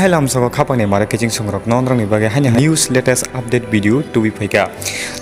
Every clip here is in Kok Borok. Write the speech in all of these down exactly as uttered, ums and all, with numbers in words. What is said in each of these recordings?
Lamsoko khapangni mare kiching songrokno norokni bagwi haini news latest update video tubui phaikha.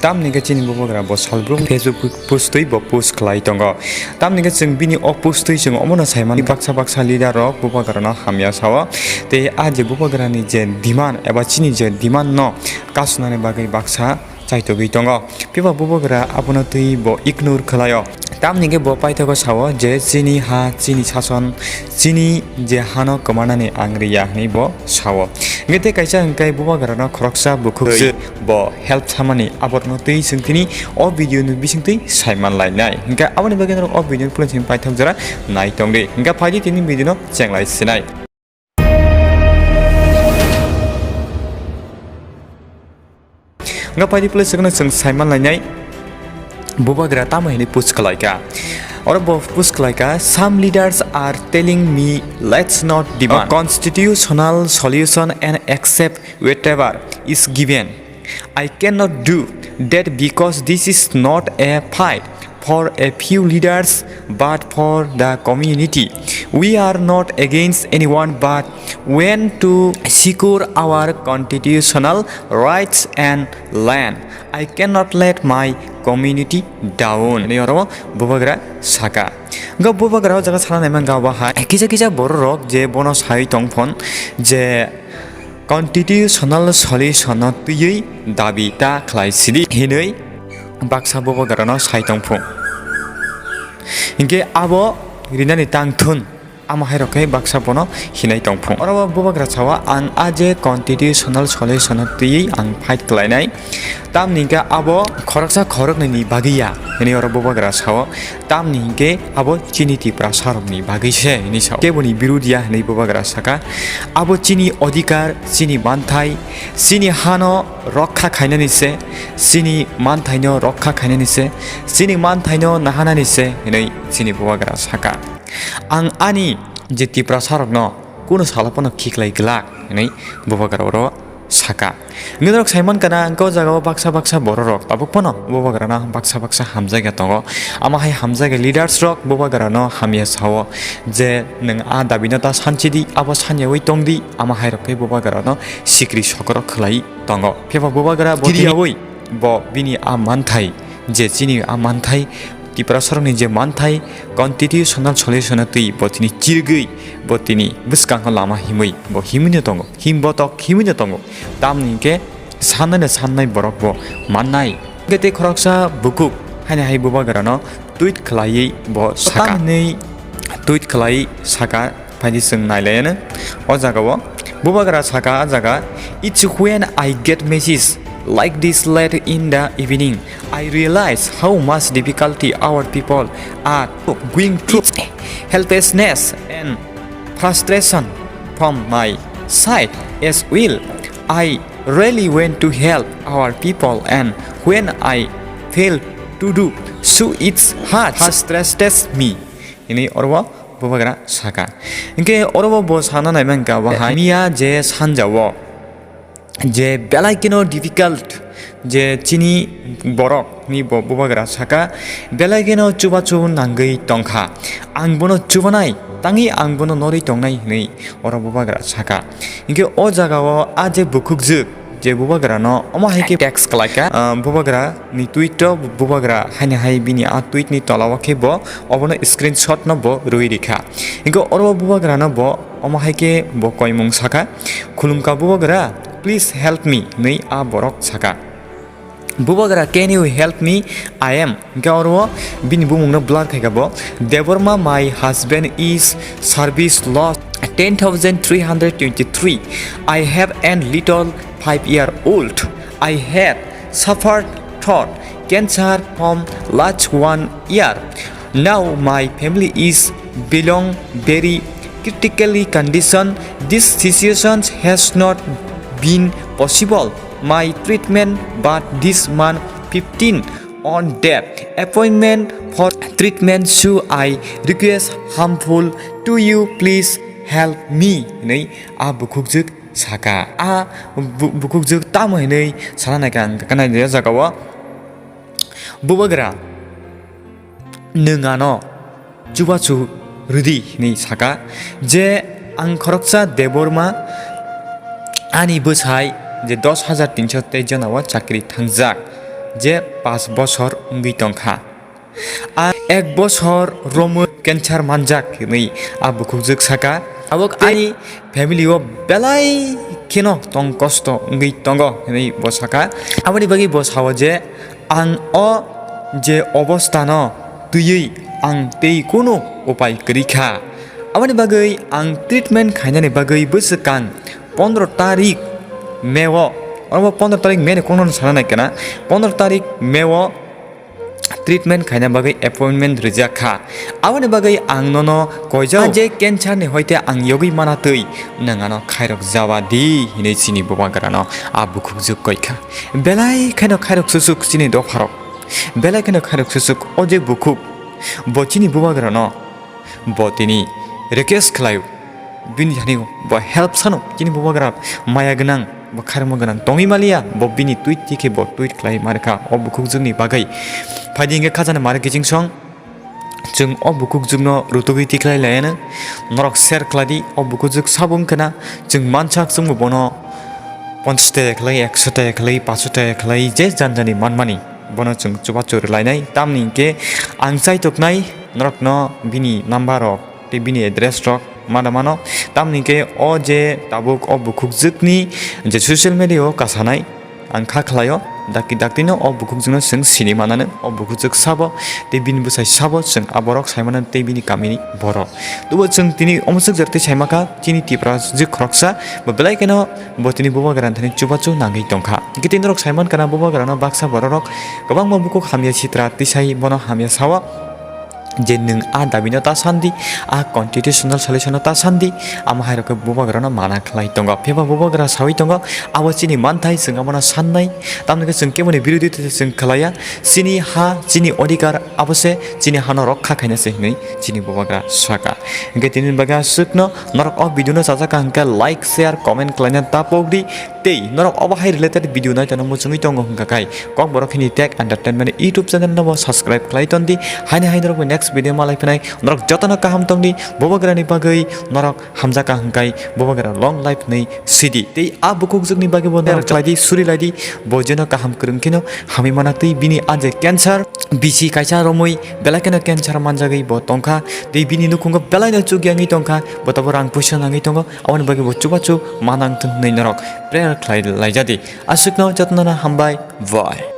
Tamni khe chini bubagra bo salbrum Facebook post twi bo post khlai tongo. Tamni khe chwng bini o post twi chwng omono saimani baksa baksa leader rok bubagrano hamya sao. Tei a je bubagrani je demand eba chini je demand no kasunani bagwi baksa chaitogwi tongo. Phiba bubagra abono twi bo ignore khlaio. Tamni khe bo paithago sao je chini ha, chini sason, chini je hano kwmanani ang riya hwnwi bo sao. Hwnkhe tei kaisa hwnkhe bubagrano khoroksa bukhuk je bo help samani aborokno twi chwng tini o video ni bisingtwi saiman lainai. Hwnkhe aboni bagwi norok o video ni pulun simi paithak jora nai tongdi. Hwnkhe phaidi tini video no chenglai sinai. Hwnkhe phaidi pulai swkno chwng saiman lainai bubagra tamo hwnwi post khlaikha. Oro bo post khlaikha, "Some leaders are telling me let's not demand a constitutional solution and accept whatever is given. I cannot do that because this is not a fight for a few leaders but for the community. We are not against anyone but want to secure our constitutional rights and land. I cannot let my community down." Hwnwi oro bubagra saka. Hwnkhe bubagra o jaga sana naimang kha ba hai kisa kisa borok rok je bono sai tong phon je constitutional solution no twiwi dabi ta khlai sidi hinwi baksa bubagrano sai tong phung. Hinkhe abo rinani tang thun, amo hai rok khe baksa bono hinai tong phung. Oro o bubagra sao, "Ang a je constitutional solution no twiwi ang fight khlainai, tamni hinkhe abo khoroksa khoroknwi ni bagwi ya," hinwi oro bubagra sao. Tamni hinkhe abo chini Tiprasa rokni bagwi se hinwi sao. Keboni birudia hinwi bubagra saka. Abo chini odhikar, chini manthai, chini hano rokha khainani se, chini manthaino rokha khainani se, chini manthaino nahanani se hinwi chini bubagra saka. Ang ani je Tiprasa rokno kuno salo phano khiklai glak hinwi bubagra oro saka. Hwnkhe norok saiman kana, hwnkhe o jaga o baksa baksa borok rok tabuk phano bubagrano baksa baksa hamjakya tongo. Amo hai hamjakya leaders rok bubagrano hamya sao je, "Nwng a dabi no ta sanchidi, abo sanyaui tongdi," amo hai rok khe bubagrano sikri sokorok khlai tongo. Phiya ba bubagra bo kiriyaui bo bini a manthai, je chini a manthai, Tiprasa rokni je manthai, constitutional solution no twi bo tini chirigwi, bo tini bwskango lama himwi bo himwino tongo, himbotok himwino tongo. Tamni hinkhe sannai no sannai borok bo mannai. Hinkhe tei khoroksa bukhuk haini hai bubagrano tweet khlaiwi bo saka. Tamni tweet khlai saka. Phaidi chwng nailaiyano. O jaga o bubagra saka, a jaga, "It's when I get messages like this late in the evening, I realize how much difficulty our people are going through. Helplessness and frustration from my side as well. I really want to help our people, and when I fail to do so, it hurts, frustrates me." Hwnwi oro bubagra saka. Hinkhe oro bo sana naimang kha bahai miya je sanja o je belai kheno difficult je chini borok ni bo bubagra saka, "Belai kheno chubachu nangwi tongkha, ang bono chubanai, tangwi ang bono norwi tongnai," hwnwi oro bubagra saka. Hinkhe o jaga o a je bukhukjwk je bubagrano omo hai khe text khlaikha, ah, bubagra ni tweet o bubagra haini hai bini a tweet ni tola o khe bo obono screenshot no bo rwi rikha. Hinkhe oro bubagrano bo omo hai khe bo koimung saka, "Khulumkha bubagra, please help me," hwnwi a borok saka. Bubagra, "Can you help me? I am," hinkhe oro bini bumungno blur khaikha bo, "Debbarma, my husband is service lost, ten thousand three hundred twenty-three. I have an little five year old. I had suffered throat cancer from last one year. Now my family is belong very critically condition. This situation has not been possible my treatment, but this month fifteen on the appointment for treatment, so I request humble to you, please help me," hwnwi a bukhukjwk saka. A bu-, bukhukjwk tamo hwnwi sana naikha ang kanai o jaga o, "Bubagra, nwng ano chubachu rwdi," hwnwi saka, je ang khoroksa Debbarma, Ani bwsai je dos hajar tinso tei jona o chakri thangjak, je pash bosor wngwi tongkha. A ek bosor romwi cancer manjak hinwi a bukhukjwk saka. Abo ani family o belai kheno tong kosto wngwi tongo hinwi bo saka. Aboni bagwi bo sao je, ang o je obostano twiwi ang tei kunu upai kwrwi kha. Aboni bagwi ang treatment khainani bagwi bwswkang pondro tarik May o, oro bo pondro tarik May ni kokno sana nai kana, pondro tarik May o treatment khaina bagwi appointment rijak kha. Aboni bagwi ang nono koijao je cancer ni hoite ang yogwi mana twi nwng ano khairok jawa di hinwi chini bubagrano a bukhukjwk koi kha. Belai kheno khairok susuk chini dopharok. Belai kheno khairok susuk o je bukhuk bo chini bubagrano bo tini request khlaio. Bini thani bo help sano, chini bubagra maya gwnang, bo khairokma gwnang tongwi maliya, bo bini tweet tikhe bo tweet khlai markha o bukhukjwkni bagwi. Phaidi hwnkhe khajana mare kiching song, chwng o bukhukjwkno rutugwi tikhlai laiano. Norok share khlaidi, o bukhukjwk sabo wngkhana chwng mansak chwngbo bono ponchash taka khlai, ekso taka khlai, paanch sho taka khlai, je janjani manmani bono chwng chubachu rwlainai. Tamni hwnkhe ang chaitoknai norokno bini number rok tei bini address rok mana mano. Tamni hwnkhe o je tabuk o bukhukjwkni je social media o kasanai ang kha khlaio, dakti daktino o bukhukjwkno chwng sini manano, o bukhukjwk sabo tei bini bwsai sabo chwng a borok sai mano tei bini kamini borok. Tubo chwng tini omo swkjak tei sai makha chini Tipra jwk khoroksa bo belai kheno bo tini bubagra thani chubachu nangwi tongkha. Hwnkhe tei norok sai mankha na bubagrano baksa bororok kwbangma bukhuk hamya sitra tisai bono hamya sao je nwng a dabino ta sandi, a constitutional solution-no ta sandi, amo hai rok khe bubagrano mana khlai tongo. Phiya ba bubagra saui tongo, abo chini manthai, chwng abono sannai, tamni hwnkhe chwng keboni birodhi tei chwng khlaiya, chini ha, chini odhikar, abo se chini hano rokha khaina se hinwi chini bubagra saka. Hwnkhe tini bagwi aswkno norok o video no chajak kha hwnkhe like, share, comment khlaina ta pokdi. Tei norok obo hai related video nai tongna muchungwi tongo hwnkha khai Kokborok hini Tech Entertainment YouTube channel no bo subscribe khlai tondi. Haini hai norok bo next video malai phinai norok jotono kaham tongdi. Bubagrani bagwi norok hamjak kha hwnkhe bubagra long life hinwi sidi. Tei a bukhukjwkni bagwi bo norok khlaidi, suri laidi, bo jeno kaham kwrwng kheno hamwi mana tei bini a je cancer bisi kaisa romwi belai kheno cancer manjagwi bo tongkha. Tei bini nukhungo belai no chukya wngwi tongkha, bo tabuk rang puisa nangwi tongo, aboni bagwi bo chubachu manang thung hinwi norok prayer khlai laijadi. Aswkno jotono hambai, bye.